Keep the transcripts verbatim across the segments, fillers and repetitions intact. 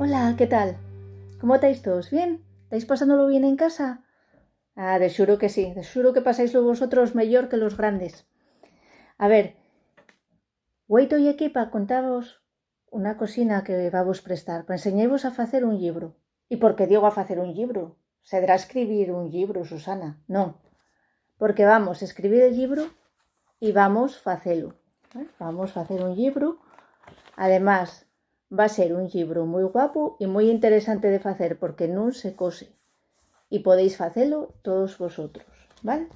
Hola, ¿qué tal? ¿Cómo estáis todos? ¿Bien? ¿Estáis pasándolo bien en casa? Ah, de xuru que sí, de xuru que pasáislo vosotros meyor que los grandes. A ver, güei toi equí pa contavos una cosina que va vos prestar, pa enseñaivos a facer un llibru. ¿Y por qué digo a facer un llibru? ¿Sedrá escribir un llibru, Susana? No, porque vamos escribir el llibru y vamos facelu. ¿Eh? Vamos facer un llibru. Además, va ser un llibru mui guapu y mui interesante de facer porque nun se cose. Y podéis facelu todos vosotros, ¿vale?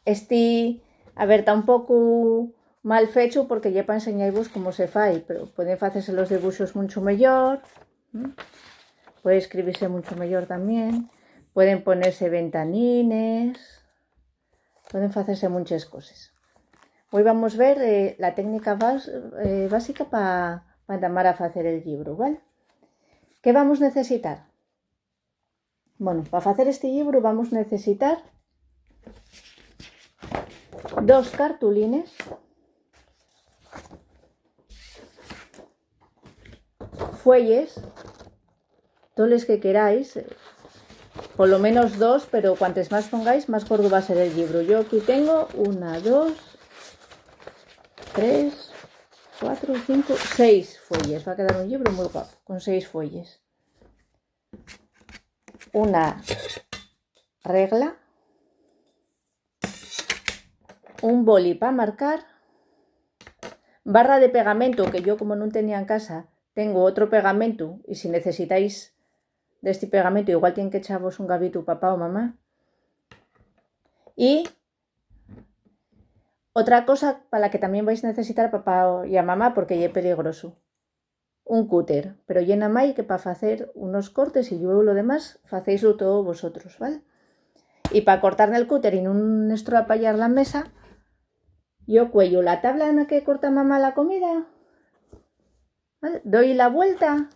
Esti, a ver, ta un poco mal fechu porque ye pa enseñaivos cómo se fai, pero pueden facese los dibuxos muncho meyor. ¿Mm? Puede escribirse muncho meyor también. Pueden ponerse ventanines. Pueden facerse munches coses. Hoy vamos ver, eh, la técnica bas-, eh, básica pa, pa entamar a facer el llibru, ¿vale? ¿Qué vamos necesitar? Bueno, pa facer este llibru vamos necesitar dos cartulines, fueyes, toles que queráis, polo menos dos, pero cuantes más pongáis, más gordu va a ser el llibru. Yo aquí tengo una, dos, tres, cuatro, cinco, seis fueyes. Va a quedar un llibru mui guapu, con seis fueyes. Una regla, un boli pa marcar, barra de pegamentu, que yo, como nun tenía en casa, tengo otro pegamentu, y si necesitáis d'esti pegamentu, igual tien que echavos un gabitu papá o mamá. Y otra cosa pa la que tamién vais necesitar a papá o, y a mamá, porque ye peligroso. Un cúter, pero ye namái que pa facer unos cortes y llueu lo demás facéislo todo vosotros, ¿vale? Y pa cortar nel cúter y nun estrapayar la mesa, yo cuello la tabla na que corta mamá la comida, ¿vale? Doi la vuelta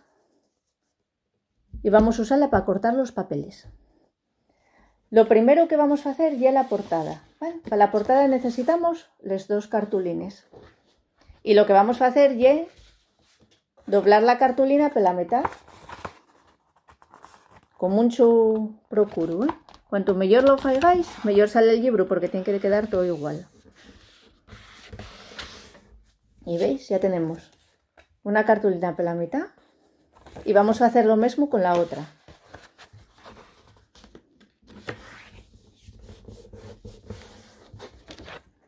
y vamos usala pa cortar los papeles. Lo primero que vamos facer ye la portada, ¿vale? Pa la portada necesitamos les dos cartulines. Y lo que vamos facer ye doblar la cartulina pela metá, con munchu procuru, ¿eh? Cuanto meyor lo faigáis, meyor sale el llibru, porque tien que quedar todo igual. Y veis, ya tenemos una cartulina pela mitá y vamos a hacer lo mesmo con la otra.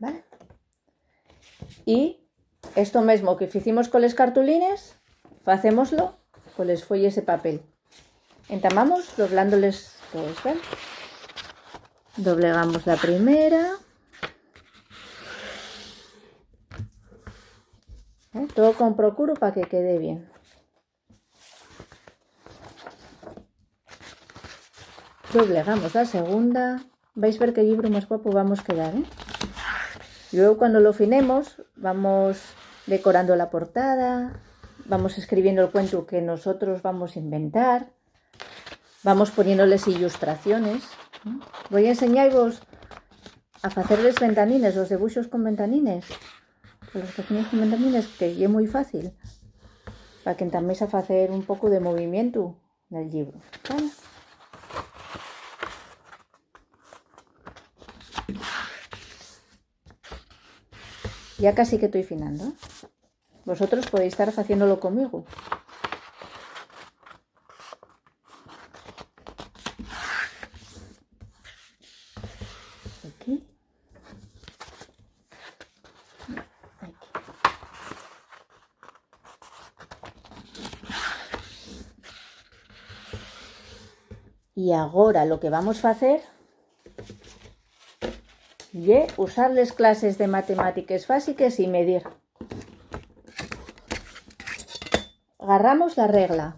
¿Vale? Y esto mesmo que ficimos con les cartulines, facémoslo con les fueyes de papel. Entamamos doblándoles todos, ¿ven? Doblegamos la primera. ¿Eh? Todo con procuru pa que quede bien. Doblegamos la segunda. Vais ver qué llibru más guapu vamos quedar, ¿eh? Luego, cuando lo finemos, vamos decorando la portada, vamos escribiendo el cuentu que nosotros vamos inventar, vamos poniendo les ilustraciones. Voy a enseñaivos a facer les ventanines, los debuxos con ventanines, con los cocinos con ventanines, que ye mui fácil, pa que entaméis a facer un poco de movimientu nel llibru, ¿vale? Ya casi que toi finando, ¿eh? Vosotros podéis tar faciéndolo comigo. Aquí. Aquí. Y agora lo que vamos facer ye usar les clases de matemátiques básiques y medir. Garramos la regla.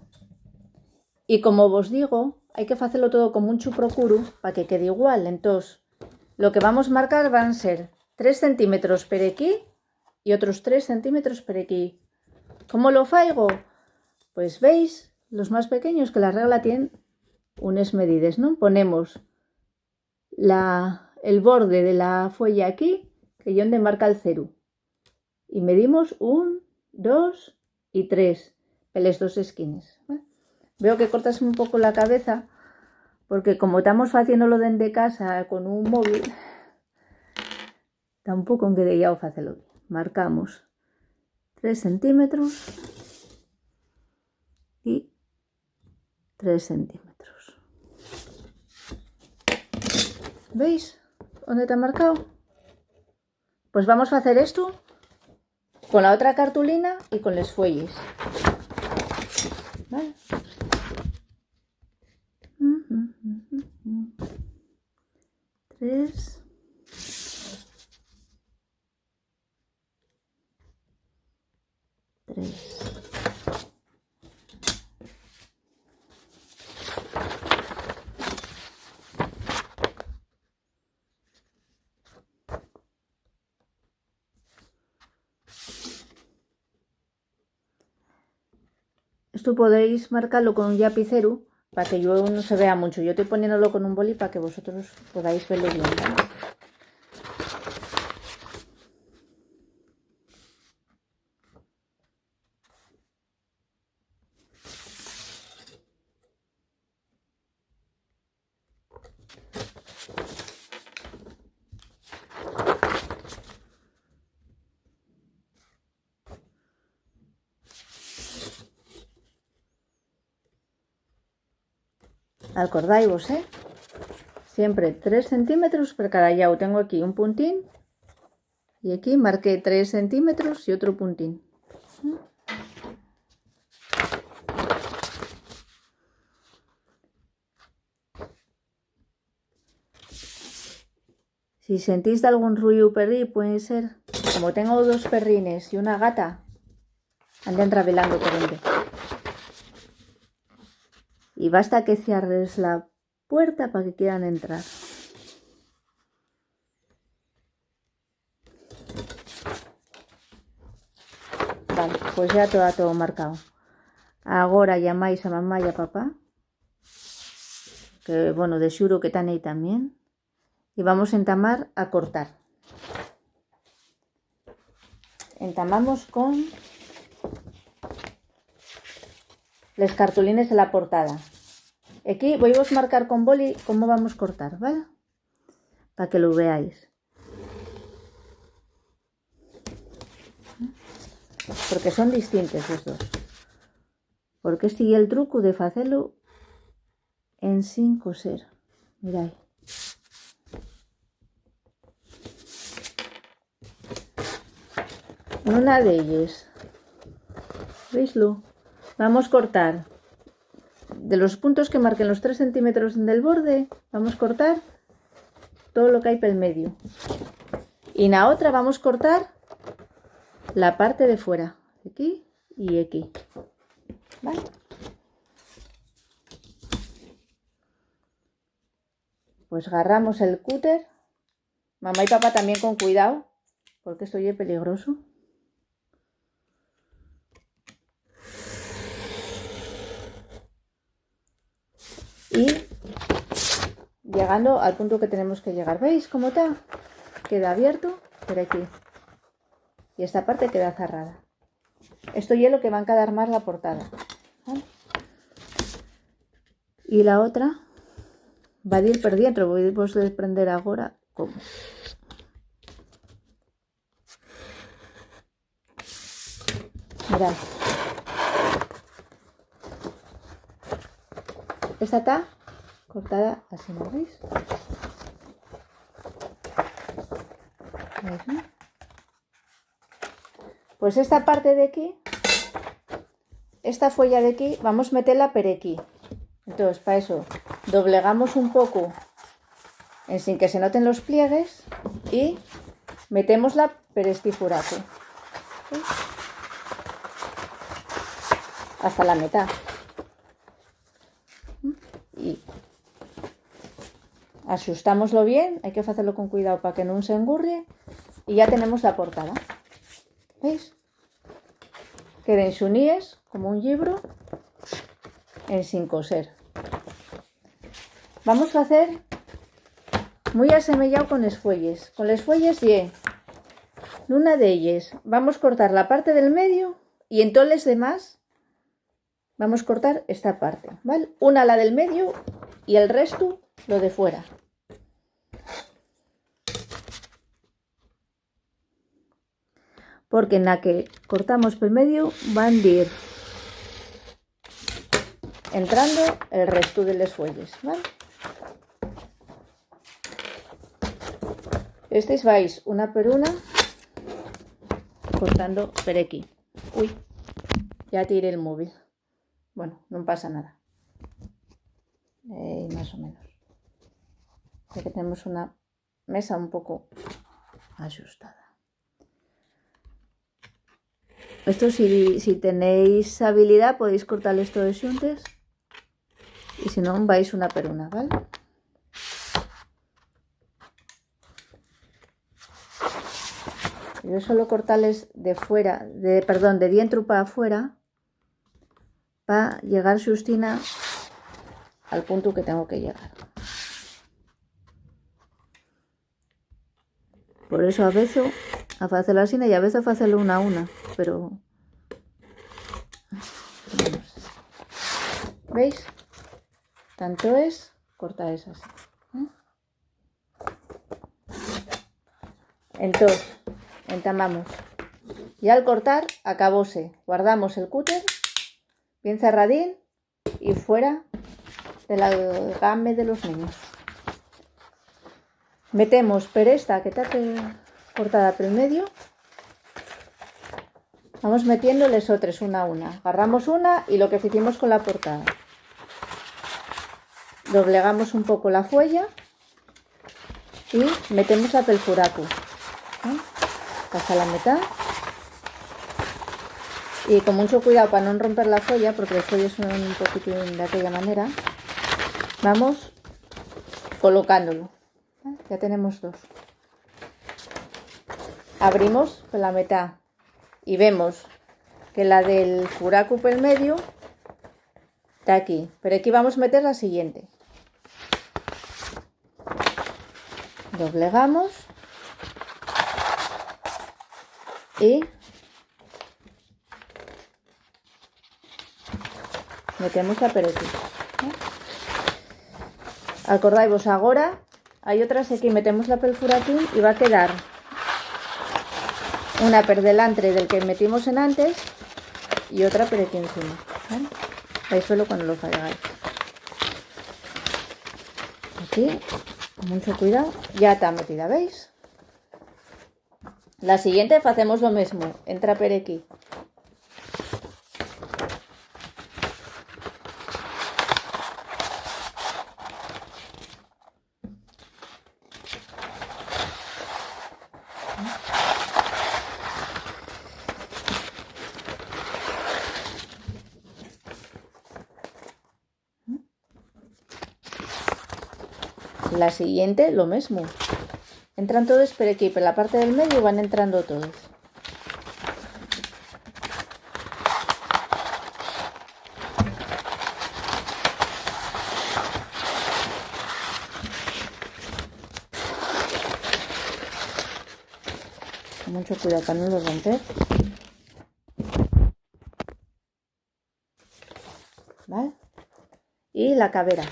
Y como vos digo, hai que facelo todo con munchu procuru pa que quede igual. Entós, lo que vamos marcar van ser tres centímetros per equí y otros tres centímetros per equí. ¿Cómo lo faigo? Pues veis, los más pequeños, que la regla tien unes medides, ¿non? Ponemos la, el borde de la fueya aquí, que ye onde marca el ceru. Y medimos un, dos y tres, peles dos esquines, ¿vale? Veo que cortas un poco la cabeza, porque como tamos faciéndolo dende casa con un móvil, ta un poco enguedeyao facelo bien. Marcamos tres centímetros y tres centímetros. ¿Veis dónde ta marcao? Pues vamos a hacer esto con la otra cartulina y con les fueyes. ¿Vale? Tres. Tres. Esto podéis marcalo con un llapiceru pa que yo no se vea muncho. Yo estoy poniéndolo con un boli pa que vosotros podáis velo bien, ¿vale? Alcordaivos, ¿eh? Siempre tres centímetros per cada llau. Tengo aquí un puntín y aquí marqué tres centímetros y otro puntín. Si sentís dalgún ruiu perrí, puede ser, como tengo dos perrines y una gata, andan travelando por ende. Y basta que cierres la puerta pa que quieran entrar. Vale, pues ya todo, todo marcado. Agora llamáis a mamá y a papá, que, bueno, de xuru que tán ahí también. Y vamos a entamar a cortar. Entamamos con les cartulines de la portada. Aquí voi vos marcar con boli cómo vamos cortar, ¿vale? Pa que lo veáis. Porque son distintes los dos. Porque este ye el truco de facelo ensin coser. Mirái. Una d'elles. ¿Veislo? Vamos cortar de los puntos que marquen los tres centímetros del borde, vamos cortar todo lo que hai pel medio. Y na otra vamos cortar la parte de fuera, aquí y aquí. ¿Vale? Pues garramos el cúter. Mamá y papá también con cuidado, porque esto ye peligroso. Y llegando al punto que tenemos que llegar. ¿Veis cómo está? Queda abierto por aquí. Y esta parte queda cerrada. Esto ye lo que va a encadar más la portada. ¿Vale? Y la otra va a ir por dentro. Voy a desprender ahora cómo. Mirad. Esta está cortada así, ¿no veis? ¿Veis, no? Pues esta parte de aquí, esta fueya de aquí, vamos a meterla per aquí. Entonces, para eso, doblegamos un poco ensin que se noten los pliegues y metémosla per esti furacu. Hasta la metá. Y axustámoslo bien, hai que facelo con cuidado pa que nun se engurrie. Y ya tenemos la portada. ¿Veis? Queden xuníes como un llibru ensin coser. Vamos facer mui asemeyao con les fueyes. Con les fueyes ye, nuna d'elles vamos cortar la parte del medio y entón les demás Vamos cortar esta parte, ¿vale? Una, la del medio, y el restu lo de fuera. Porque na que cortamos pel medio van dir entrando el restu de les fueyes, ¿vale? Estes vais una per una cortando per aquí. Ui, ya tiré el móvil. Bueno, no pasa nada. Eh, más o menos. Ya que tenemos una mesa un poco ajustada. Esto, si, si tenéis habilidad, podéis cortarles todos xuntes. Y si no, vais una per una, ¿vale? Yo suelo cortarles de fuera, de, perdón, de dientro para afuera, pa llegar xustina al puntu que tengo que llegar. Por eso avezu a facelo asina y avezu a facelo una a una, pero, ¿veis? Tanto es cortar esas. ¿Eh? Entós, entamamos. Y al cortar, acabóse. Guardamos el cúter bien cerradín y fuera del algame de los neños. Metemos per esta que ta pe-, cortada pel medio. Vamos metiendo les otres una a una. Agarramos una y lo que ficimos con la portada. Doblegamos un poco la fueya y metemos la pel furacu. ¿Eh? Pasa la metá. Y con mucho cuidado pa nun romper la fueya, porque les fueyes son un poquitín de aquella manera, vamos colocándolo. ¿Eh? Ya tenemos dos. Abrimos per la metá y vemos que la del furacu pel medio ta aquí. Pero aquí vamos meter la siguiente. Doblegamos y metemos la per equí. Acordaivos, agora hai otra, así que metemos la pel furaquín y va quedar una per delantre del que metimos enantes y otra per equí encima, ¿vale? Vais velo cuando lo faigáis. Aquí, con mucho cuidado, ya ta metida, ¿veis? La siguiente facemos lo mesmo, entra per equí. La siguiente, lo mesmo. Entran todos per equí, per la parte del medio van entrando todos. Con mucho cuidado pa nun lo romper. ¿Vale? Y la cabera.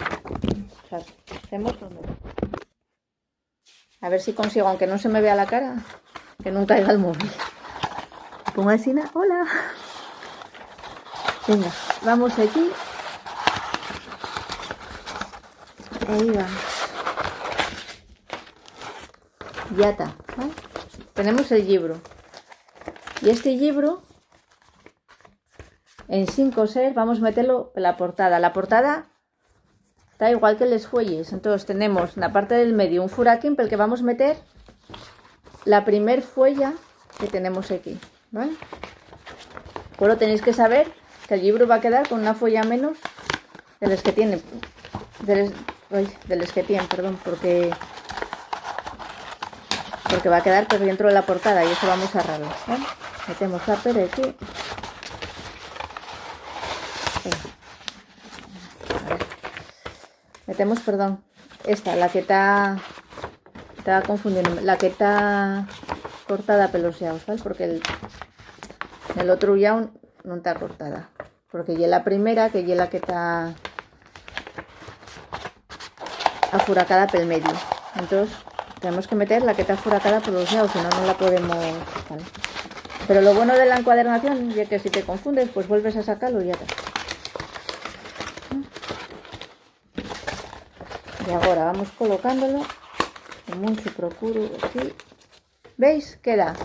O sea, hacemos lo mismo. A ver si consigo, aunque no se me vea la cara, que nun caiga el móvil. Pongo asina, hola. Venga, vamos aquí. Ahí vamos. Ya ta, ¿vale? Tenemos el llibru. Y este llibru, ensin coser, vamos metelo la portada. La portada ta igual que les fueyes. Entós, tenemos na parte del medio un furaquín pel que vamos meter la primer fueya que tenemos aquí, ¿vale? Polo tenéis que saber que el llibru va quedar con una fueya menos de les que tiene, de les, ai, de les que tiene, perdón, porque, porque va quedar per dientro de la portada y eso vamos a erralo, ¿vale? Metemos la per equí. Metemos, perdón, esta, la que ta, ta confundiéndome, la que ta cortada pelos llaos, ¿vale? Porque el, el otru llau nun ta cortada. porque ye la primera, que ye la que ta afuracada pel medio. Entós, tenemos que meter la que ta afuracada por los llaos, si no, no la podemos, vale. Pero lo bueno de la encuadernación ye que si te confundes, pues vuelves a sacalo y ya ta. Y agora vamos colocándolo con munchu procuru aquí. ¿Veis? Queda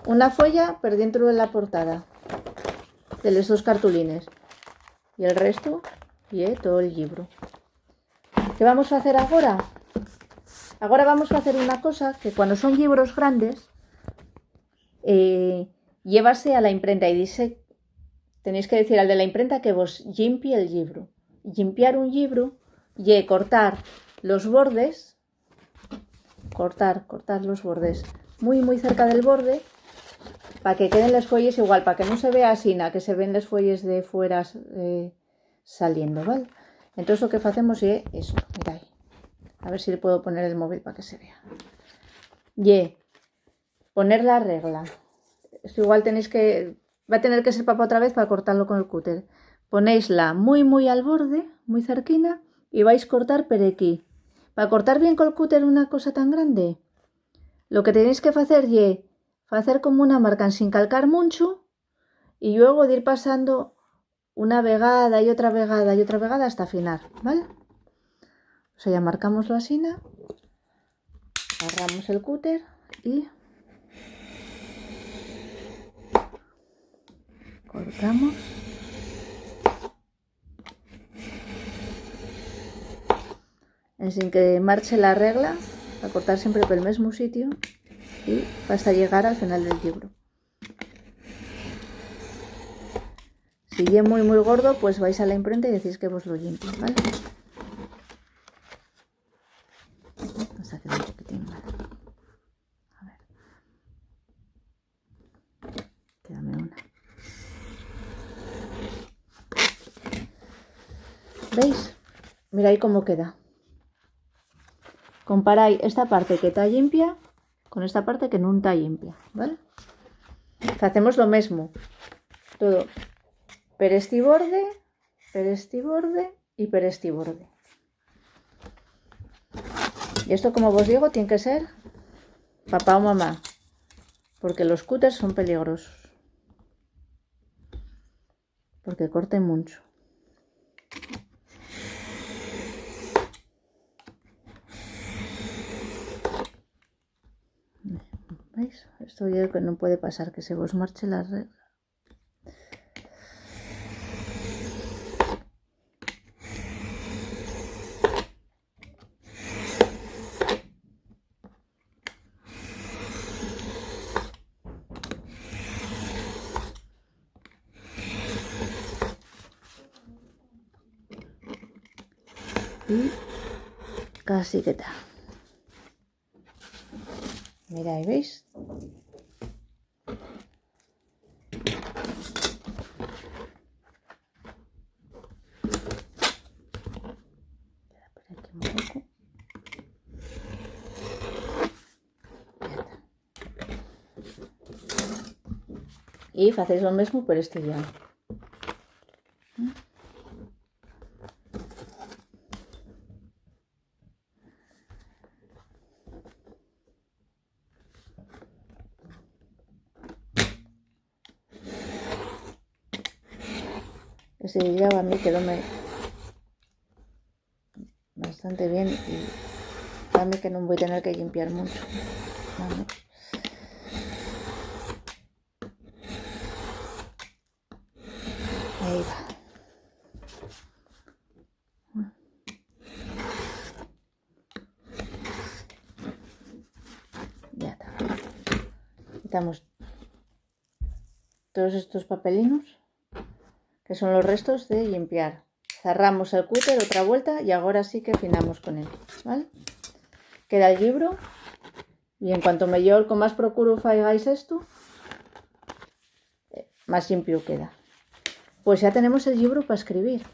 una folla per dientro de la portada de les dos cartulines. Y el resto ye todo el llibru. ¿Qué vamos a hacer agora? Agora vamos a hacer una cosa que cuando son llibros grandes, eh, llévase a la imprenta y dice, tenéis que decir al de la imprenta que vos llimpie el llibru. Llimpiar un llibru ye cortar los bordes, cortar, cortar los bordes muy, muy cerca del borde, pa que queden les fueyes igual, pa que nun se vea asina, que se ven les fueyes de fuera, eh, saliendo, ¿vale? Entós lo que facemos ye esto, mirái. A ver si le puedo poner el móvil pa que se vea. Ye poner la regla. Esto igual tenéis que, va a tener que ser papá otra vez pa cortalo con el cúter. Ponéisla muy, muy al borde, muy cerquina, y vais cortar per equí. Pa cortar bien col cúter una cosa tan grande, lo que tenéis que facer ye facer como una marca ensin calcar munchu y lluego dir pasando una vegada y otra vegada y otra vegada hasta afinar, ¿vale? O sea, ya marcámoslo asina, agarramos el cúter y cortamos. Ensin que marche la regla, a cortar siempre pel mesmu sitiu y hasta llegar al final del llibru. Si ye muy, muy gordo, pues vais a la imprenta y decís que vos lo llimpien, ¿vale? Hasta que un poquitín más. A ver. Quédame una. ¿Veis? Mirái cómo queda. Comparai esta parte que ta llimpia con esta parte que nun ta llimpia, ¿vale? Facemos lo mesmo. Todo per esti borde, per esti borde y per esti borde. Y esto, como vos digo, tien que ser papá o mamá, porque los cúters son peligrosos, porque corten muncho. ¿Veis? Esto ye lo que nun puede pasar, que se vos marche la regla. Y casi que ta. Mirái, ¿veis? Queda por aquí un poco. Ya ta. Y facéis lo mesmo por este llado. Ese llado a mí quedóme bastante bien y dame que nun voi tener que llimpiar muncho. Vale. Ahí va. Ya ta. Quitamos todos estos papelinos, que son los restos de llimpiar. Zarramos el cúter otra vuelta y agora sí que afinamos con él, ¿vale? Queda el llibru y en cuanto meyor, con más procuru faigáis esto, eh, más llimpiu queda. Pues ya tenemos el llibru pa escribir.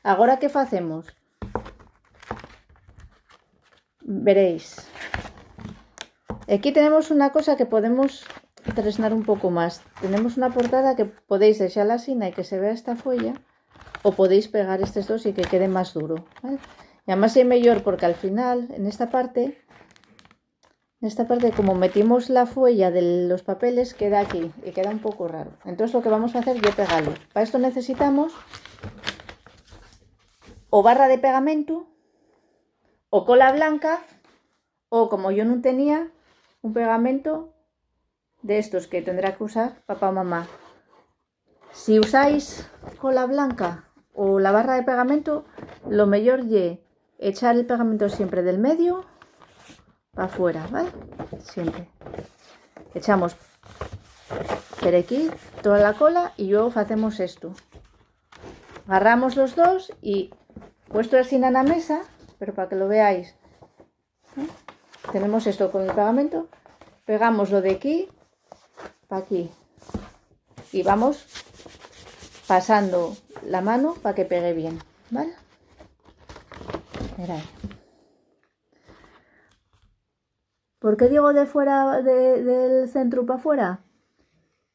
Agora, ¿qué facemos? Veréis. Aquí tenemos una cosa que podemos tresnar un poco más. Tenemos una portada que podéis dexala asina y que se vea esta fueya, o podéis pegar estes dos y que quede más duro, ¿vale? Y además es mejor porque al final, en esta parte, en esta parte, como metimos la fueya de los papeles, queda aquí y queda un poco raro. Entonces lo que vamos a hacer es pegarlo. Para esto necesitamos o barra de pegamento, o cola blanca, o, como yo nun tenía, un pegamento de estos que tendrá que usar papá o mamá. Si usáis cola blanca o la barra de pegamento, lo mejor ye echar el pegamento siempre del medio pa fuera, ¿vale? Siempre. Echamos per aquí toda la cola y luego hacemos esto. Agarramos los dos y puesto así na mesa, pero para que lo veáis, ¿eh? Tenemos esto con el pegamento, pegamos lo de aquí pa aquí y vamos pasando la mano para que pegue bien, ¿vale? Mirad. ¿Por qué digo de fuera, de, del centro pa fuera?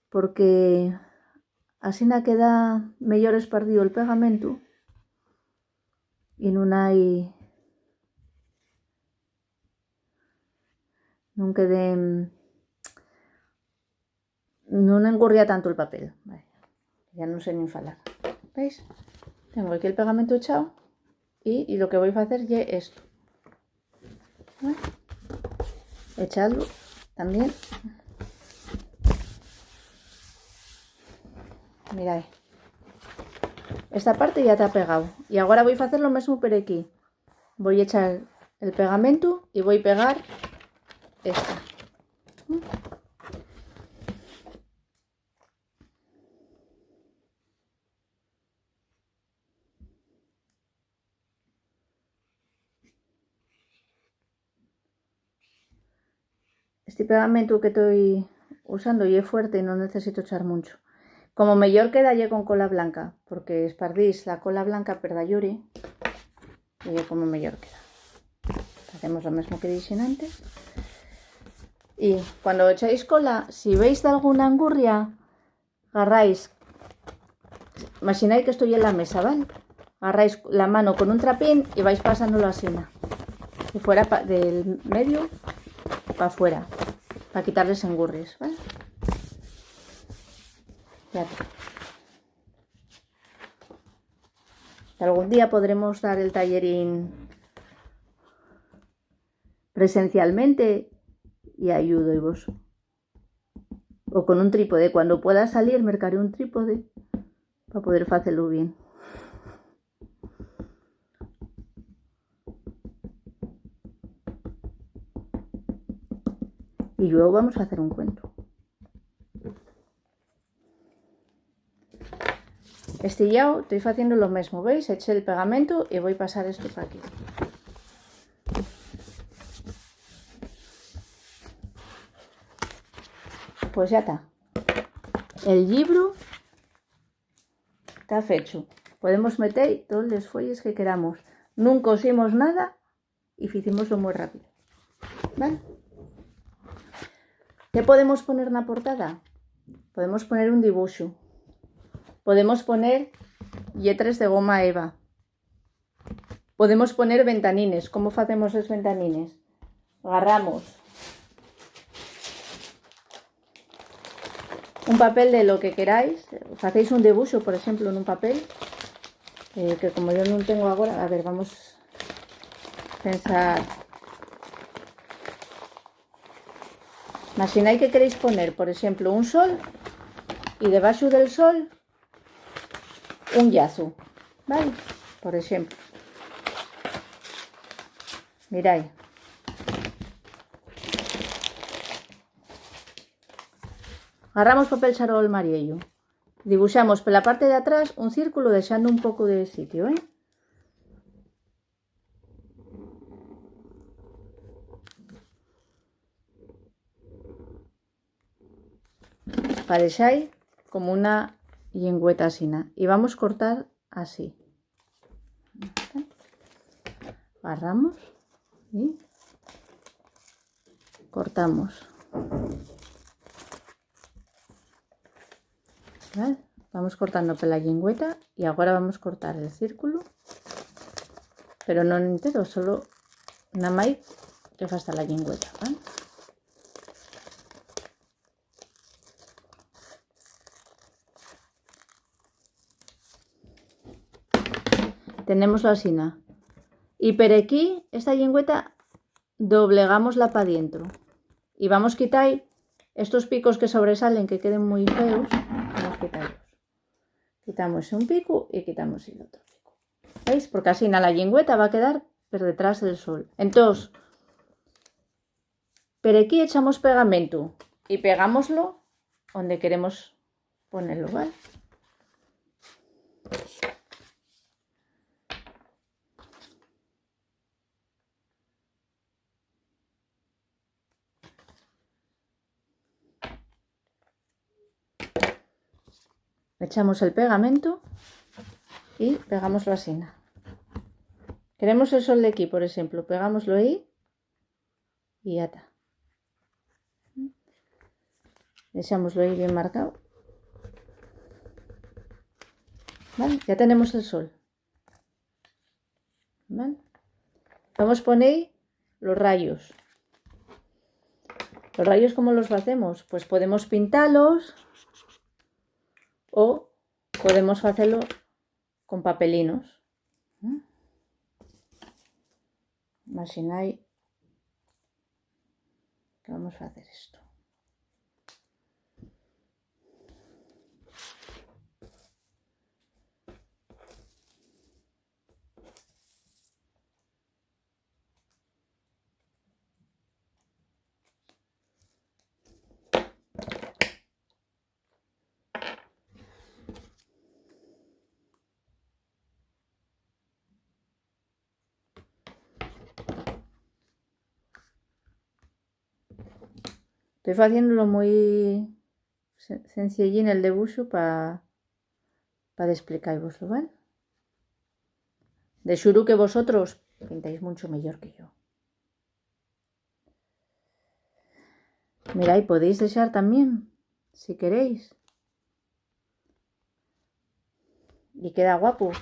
Porque asina queda mejor espardido el pegamento y nun hai, nun quede, nun engurria tanto el papel. Vaya, ya nun sé nin falar. ¿Veis? Tengo aquí el pegamento echado y, y lo que voy a hacer ye esto. ¿Vale? Echadlo también. Mirad. Esta parte ya está pegado. Y ahora voy a hacer lo mismo por aquí. Voy a echar el pegamento y voy a pegar esta. Este pegamento que estoy usando ye fuerte y no necesito echar mucho. Como mejor queda ye con cola blanca, porque espardís la cola blanca per dayuri, y ye como mejor queda. Hacemos lo mismo que dixen antes. Y cuando echáis cola, si veis alguna angurria, garráis, imagináis que estoy en la mesa, ¿vale? Garráis la mano con un trapín y vais pasándolo asina, de fuera pa, del medio para afuera, para quitarles engurries, ¿vale? Ya está. Algún día podremos dar el tallerín presencialmente y ayudo y vos. O con un trípode. Cuando pueda salir, mercaré un trípode pa poder facelo bien. Y luego vamos a hacer un cuento. Esti llau toi faciendo lo mesmo, ¿veis? Eché el pegamento y voi pasar esto pa aquí. Pues ya ta. El llibru ta fechu. Podemos meter toles fueyes que queramos. Nun cosimos nada y ficímoslo mui rápido. ¿Vale? ¿Qué podemos poner na portada? Podemos poner un dibuxu. Podemos poner lletres de goma eva. Podemos poner ventanines. ¿Cómo facemos les ventanines? Garramos un papel de lo que queráis, facéis un dibuxu, por exemplu, nun papel, eh, que como yo nun tengo agora, a ver, vamos a pensar. Imagináis que queréis poner, por exemplu, un sol y debaxo del sol un llazu, ¿vale? Por exemplu. Mirai. Garramos papel charol mariellu. Dibuxamos pela parte de atrás un círculu dexando un poco de sitio, ¿eh? Pa dexai como una llingüeta asina. Y vamos cortar así. Garramos y cortamos. ¿Val? Vamos cortando per la llingüeta y agora vamos cortar el círculu, pero non entero, solo namái que fasta la llingüeta, ¿val? Tenémoslo asina. Y per equí, esta llingüeta doblegámosla pa dientro. Y vamos quitar estos picos que sobresalen, que queden mui feos. Vamos quitallos. Quitamos un picu y quitamos el otro picu. ¿Veis? Porque asina la llingüeta va quedar per detrás del sol. Entós, per equí echamos pegamentu y pegámoslo onde queremos ponelo, ¿val? Echamos el pegamentu y pegámoslo asina. Queremos el sol d'equí, por exemplu, pegámoslo ehí y ya ta. Dexámoslo ehí bien marcao. ¿Vale? Ya tenemos el sol. ¿Vale? Vamos poner los rayos. ¿Los rayos cómo los facemos? Pues podemos pintalos o podemos facelo con papelinos. ¿Mm? Imaxinai que vamos a facer esto. Toi faciéndolo mui se-, sencillín el debuxu pa, pa desplicaivoslo, ¿vale? De xuru que vosotros pintáis muncho meyor que yo. Mirái, podéis dexar tamién, si queréis. Y queda guapu.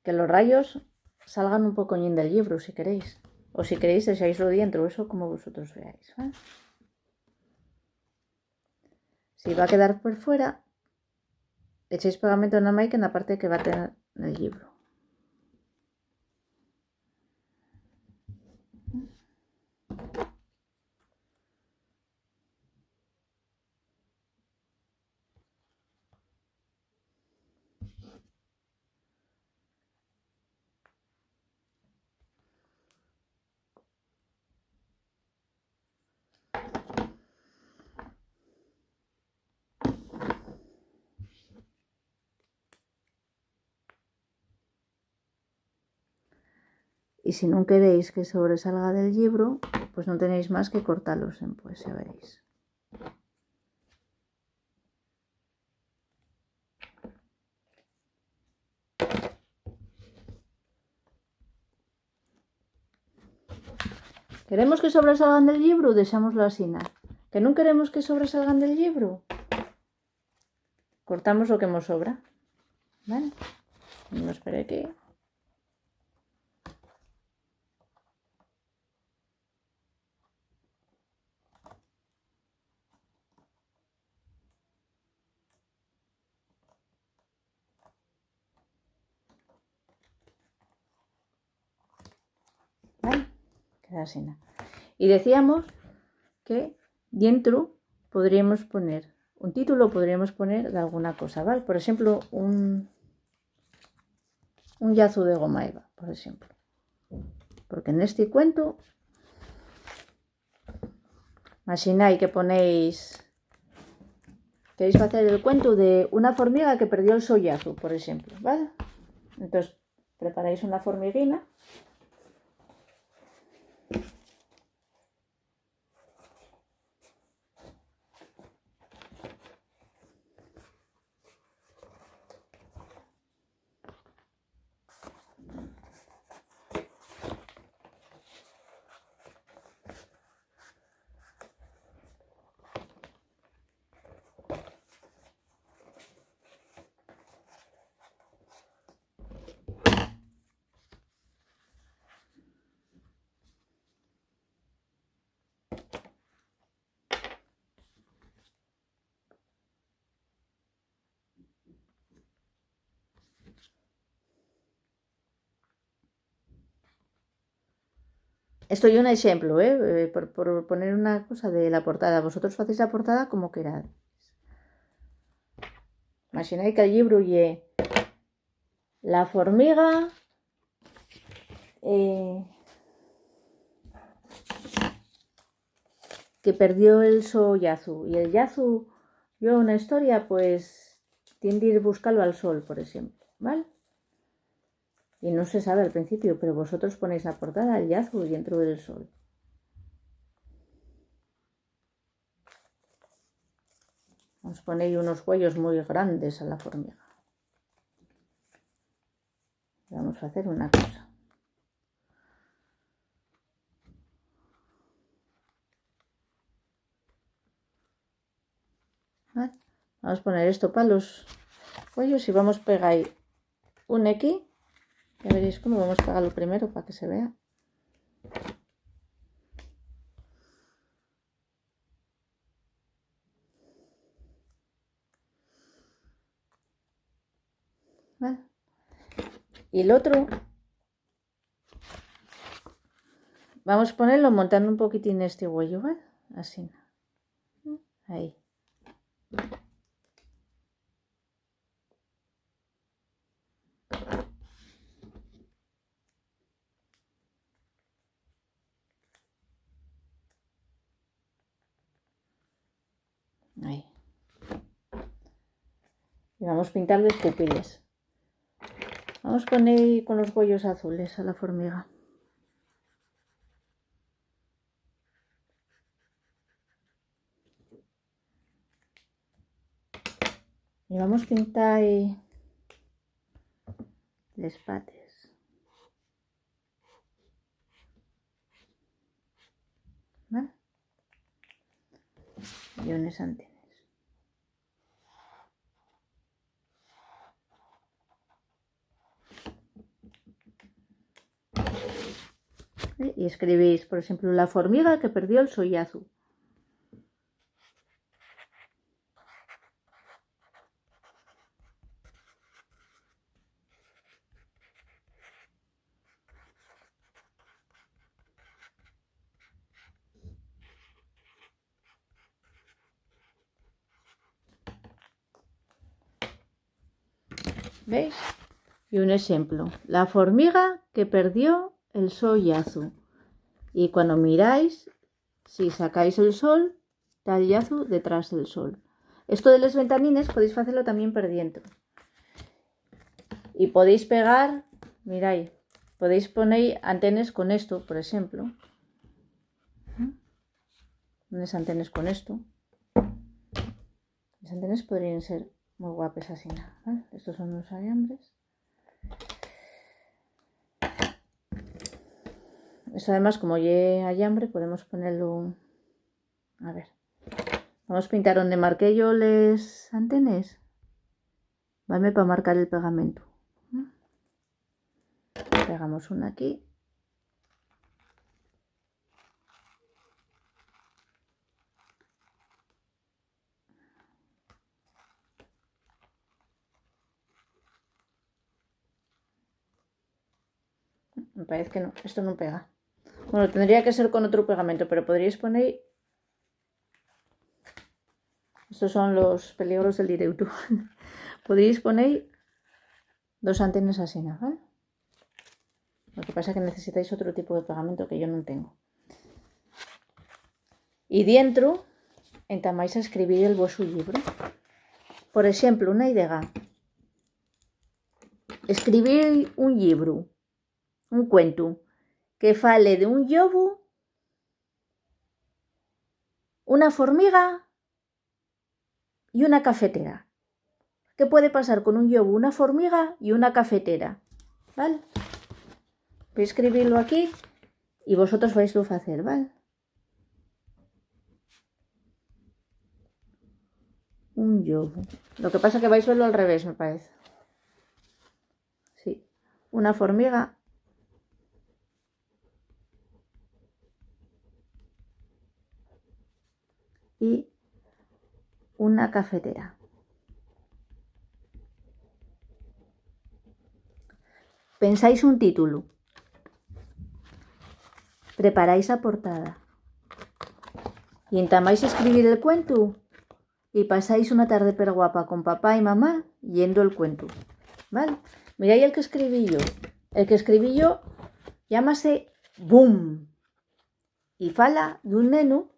Que los rayos salgan un pocoñín del llibru, si queréis. O si queréis, dexáislo dientro, eso como vosotros veáis, ¿eh? Si va quedar por fuera, echéis pegamentu namái que na parte que va tener el llibru. Y si nun queréis que sobresalga del llibru, pues nun tenéis más que cortalos en, pues, ya veréis. ¿Queremos que sobresalgan del llibru? Dexámoslo asina. ¿Que nun queremos que sobresalgan del llibru? Cortamos lo que mos sobra. ¿Vale? Vamos per aquí. ¿Vale? Queda asina. Y decíamos que dientro podríamos poner un título, podríamos poner d'alguna cosa, ¿vale? Por exemplu, un, un llazu de goma eva, por exemplu. Porque nesti cuentu, imaxinái que ponéis, queréis facer el cuentu de una formiga que perdió el so llazu, por exemplu, ¿vale? Entós, preparáis una formiguina. Esto ye un exemplu, ¿eh? Eh, por, por poner una cosa de la portada. Vosotros facéis la portada como queráis. Imagináis que el llibru ye la formiga, eh, que perdió el so llazu. Y el llazu, yo una historia, pues, tien d'ir buscalo al sol, por exemplu, ¿vale? Y no se sabe al principio, pero vosotros ponéis la portada, el llazu, dentro del sol. Vamos poner unos güeyos muy grandes a la formiga. Vamos a hacer una cosa. ¿Vale? Vamos a poner esto para los güeyos y vamos a pegar ahí un aquí. Ya veréis cómo vamos a pegarlo primero para que se vea. ¿Vale? Y el otro, vamos a ponerlo montando un poquitín este güeyo, ¿vale? Así. Ahí. Ahí. Y vamos a pintar les pupiles. Vamos a poner con los güeyos azules a la formiga. Y vamos a pintar les pates. ¿Vale? Y unes antenes. Y escribís, por exemplu, la formiga que perdió el so llazu. ¿Veis? Y un exemplu, la formiga que perdió el so llazu. Y cuando miráis, si sacáis el sol, ta el llazu detrás del sol. Esto de les ventanines podéis facelo tamién per dientro. Y podéis pegar, mirai, podéis poner antenes con esto, por exemplu. Unes antenes con esto. Les antenes podríen ser mui guapes asina, ¿vale? Estos son los ayambres. Esto además, como ye ayambre, podemos ponerlo. A ver. Vamos a pintar donde marqué yo les antenes. Válme pa marcar el pegamento. Pegamos una aquí. Me parece que no, esto no pega. Bueno, tendría que ser con otro pegamento, pero podríais poner. Estos son los peligros del directo. Podríais poner dos antenas así, ¿no? ¿Vale? Lo que pasa es que necesitáis otro tipo de pegamento que yo no tengo. Y dientro entamáis a escribir el vuesu llibru. Por exemplu, una idea. Escribir un llibru, un cuentu, que fale d'un llobu, una formiga y una cafetera. ¿Qué puede pasar con un llobu, una formiga y una cafetera? ¿Vale? Voy a escribirlo aquí y vosotros vais a hacer, ¿vale? Un llobu. Lo que pasa que vais a verlo al revés, me parece. Sí. Una formiga y una cafetera. Pensáis un título. Preparáis a portada. Y entamáis a escribir el cuentu y pasáis una tarde perguapa con papá y mamá yendo el cuentu. ¿Val? Miráis el que escribí yo. El que escribí yo llámase Boom. Y fala d'un nenu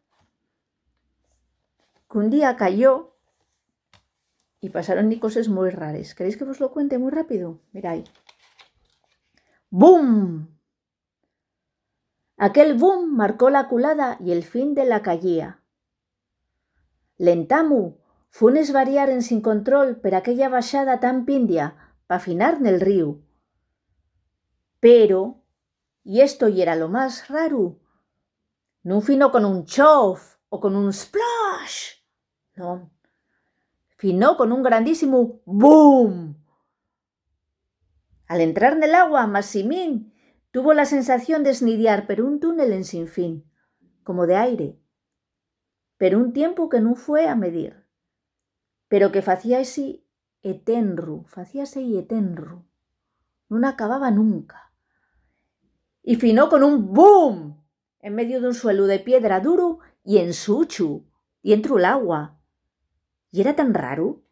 qu'un día cayó y pasaron-y coses mui rares. ¿Queréis que vos lo cuente mui rápido? Miráis. ¡Boom! Aquel boom marcó la culada y el fin de la cayía. L'entamu fue un esvariar ensin control per aquella baxada tan pindia pa finar nel ríu. Pero, y esto yera lo más raru, nun finó con un chof o con un splash, non, finó con un grandísimu boom. Al entrar nel agua, Maximín tuvo la sensación d'esnidiar per un túnel ensin fin, como de aire, per un tiempu que nun fue a medir, pero que facíase etenru, facíase-y etenru, nun acababa nunca. Y finó con un boom en medio d'un suelu de piedra duru y ensuchu, dientru l'agua. Yera tan raru.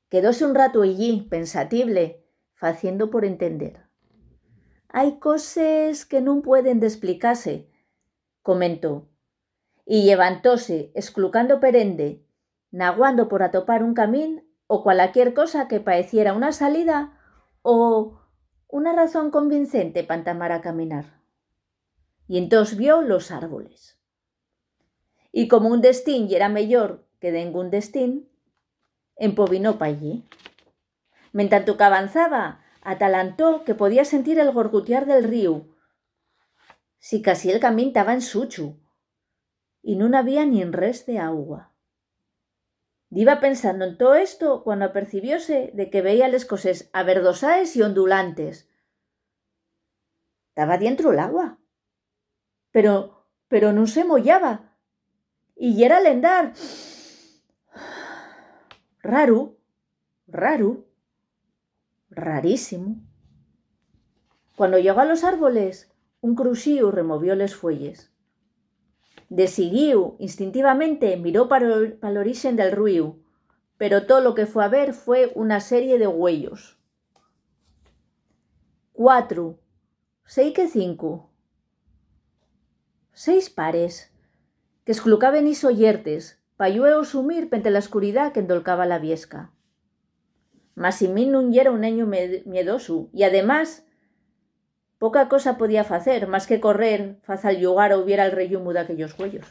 Quedóse un ratu ellí, pensatible, faciendo por entender. Hai coses que nun pueden desplicase, comentó, y llevantóse, esclucando per ende, naguando por atopar un camín o cualaquier cosa que paeciera una salida o una razón convincente pa entamar a caminar. Y entós vio los árboles. Y como un destín yera meyor que dengún destín, empovinó p'allí. Mentantu qu'avanzaba, atalantó que podía sentir el gorgutiar del ríu, sicasí el camín taba ensuchu y nun había nin res d'agua. Diba pensando en too esto cuando apercibióse de que veía les coses averdosaes y ondulantes. Taba dientro l'agua, pero, pero nun se moyaba, y yera l'endar. Raru, raru, rarísimu. Cuando llegó a los árboles, un cruxíu removió les fueyes. De siguíu, instintivamente, miró pa l'or-, pa l'orixen del ruíu, pero too lo que fue a ver fue una serie de güeyos. Cuatro, seique cinco, seis pares, qu'esclucaben-y soyertes, pa llueu sumir pente la escuridá qu'endolcaba la viesca. Maximín nun yera un neñu me-, miedosu, y además, poca cosa podía facer, más que correr, faz al llugar o vier al reyumu d'aquellos güeyos.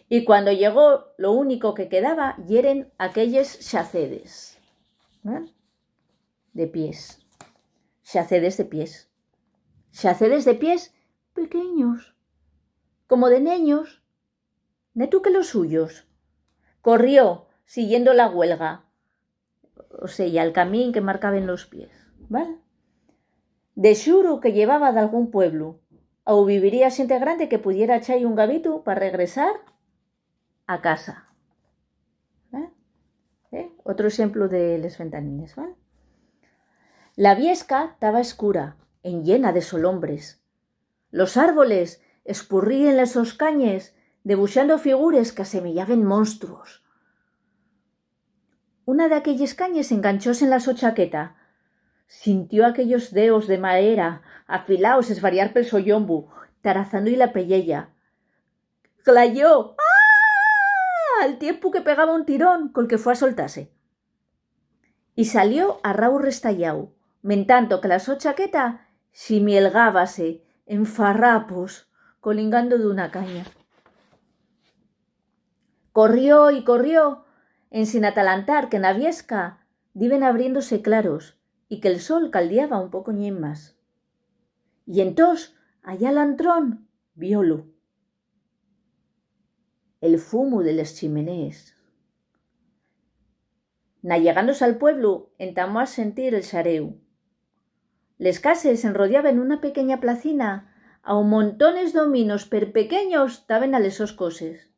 Y cuando llegó, lo único que quedaba yeren aquelles xacedes. ¿Eh? De pies. Xacedes de pies. Xacedes de pies pequeños, como de neños, netu que los suyos. Corrió, siguiendo la güelga, o sea, el camín que marcaben los pies, ¿val? De xuru que llevaba d'algún pueblu, au viviría xente grande que pudiera echar-y un gabitu pa regresar a casa. ¿Eh? ¿Eh? Otro exemplu de les ventanines, ¿val? La viesca taba escura, enllena de solombres. Los árboles espurríen les sos cañes, debuxando figures qu'asemeyaben monstruos. Una d'aquelles cañes enganchóse en la so chaqueta. Sintió aquellos deos de maera afilaos esvariar pel so llombu, tarazando-y la pelleya. Clayó, ¡ah!, al tiempu que pegaba un tirón col que fue a soltase. Y salió a rau restayáu, mentanto que la so chaqueta ximielgábase en farrapos, colingando d'una caña. Corrió y corrió, ensin atalantar que na viesca diben abriéndose claros y que'l sol caldiaba un pocoñín más. Y entós, allá al antrón, viólu. El fumu de les chimenees. Na llegándose al pueblu, entamó a sentir el xaréu. Les cases enrodiaben una pequeña placina, au montones d'ominos perpequeños taben a les sos coses.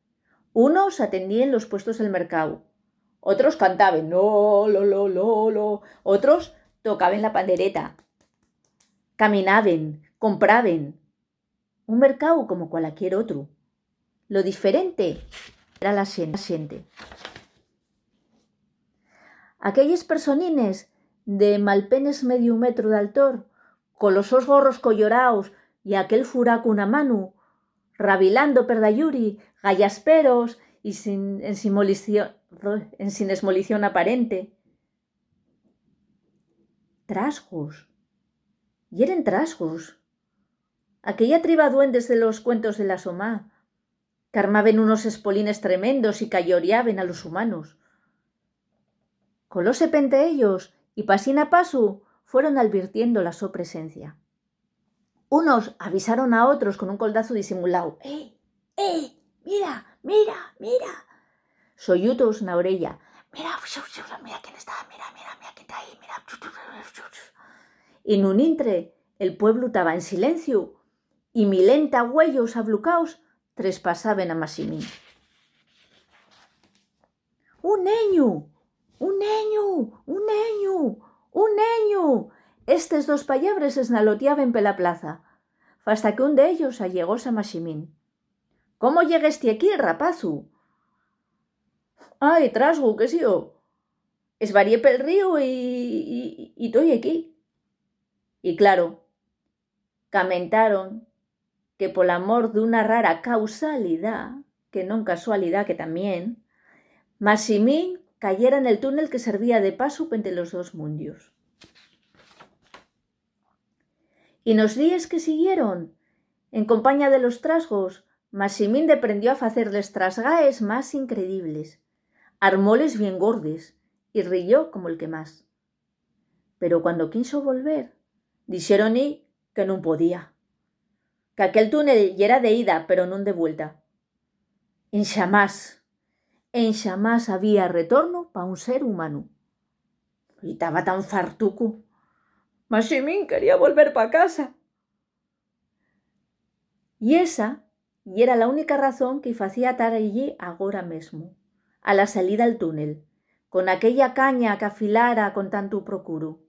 Unos atendíen los puestos del mercáu, otros cantaben, lo, lo, lo, lo, lo, otros tocaben la pandereta, caminaben, compraben. Un mercáu como cualaquier otru. Lo diferente era la xen-, la xente. Aquelles personines de malpenes mediu metru d'altor, colos sos gorros colloraos y aquel furacu na manu, rabilando per dayuri, gayasperos y sin, ensin molicio-, ensin esmolición aparente. Trasgos. Yeren trasgos. Aquella triba duendes de los cuentos de la so ma, qu'armaben unos espolines tremendos y qu'alloriaben a los humanos. Colóse pente ellos y pasín a pasu fueron alvirtiendo la so presencia. Unos avisaron a otros con un coldazu disimuláu: "¡Eh, eh, mira, mira, mira!". Soyutos na oreya: "Mira, mira quién está, mira, mira, mira quién está ahí, mira". Y nun intre, el pueblu taba en silenciu y milenta güeyos ablucaos trespasaben a Maximín. "¡Un neñu! ¡Un neñu! ¡Un neñu! ¡Un neñu!". Estes dos pallabres esnalotiaben pela plaza, fasta que un d'ellos allegóse a Maximín. "¿Cómo lleguesti equí, rapazu?". "Ai, trasgu, que si yo. Esvarié pel ríu y, y, y toi equí". Y claro, camentaron que pol amor d'una rara causalidá, que non casualidá que tamién, Maximín cayera nel túnel que servía de pasu pente los dos mundios. Y nos díes que siguieron, en compaña de los trasgos, Maximín deprendió a facer les trasgaes más incredibles, armóles bien gordes y riyó como el que más. Pero cuando quinxo volver, dixéron-y que nun podía, qu'aquel túnel yera de ida, pero non de vuelta. Enxamás, enxamás había retorno pa un ser humanu. Y taba tan fartucu. Maximín quería volver pa casa. Y esa yera la única razón que-y facía tar ellí agora mesmo, a la salida al túnel, con aquella caña qu'afilara con tantu procuru.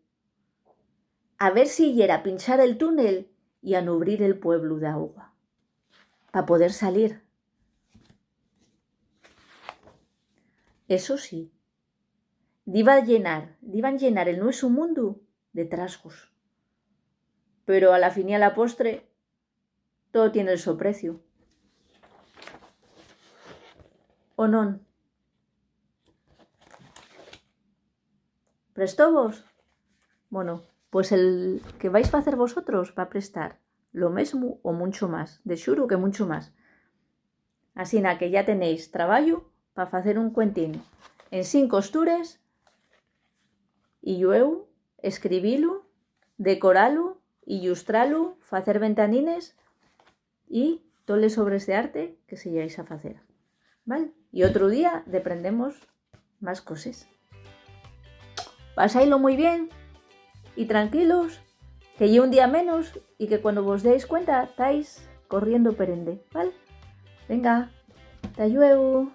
A ver si yera pinchar el túnel y anubrir el pueblu d'agua, pa poder salir. Eso sí, diba llenar, diban llenar el nuesu mundu de trasgos. Pero a la fin y a la postre, todo tien el so preciu. ¿O non? ¿Prestóvos? Bueno, pues el que vais facer vosotros va prestar lo mesmo o muncho más, de xuru que muncho más. Asina que ya tenéis trabayu pa facer un cuentín en cinco costures y llueu escribilu, decoralu, illustralu, facer ventanines y toles obres d'arte que seyáis a facer. ¿Val? Y otru día deprendemos más coses. Pasáilo mui bien y tranquilos, que ye un día menos y que cuando vos deáis cuenta, tais corriendo per ende, ¿val? Venga, ta llueu.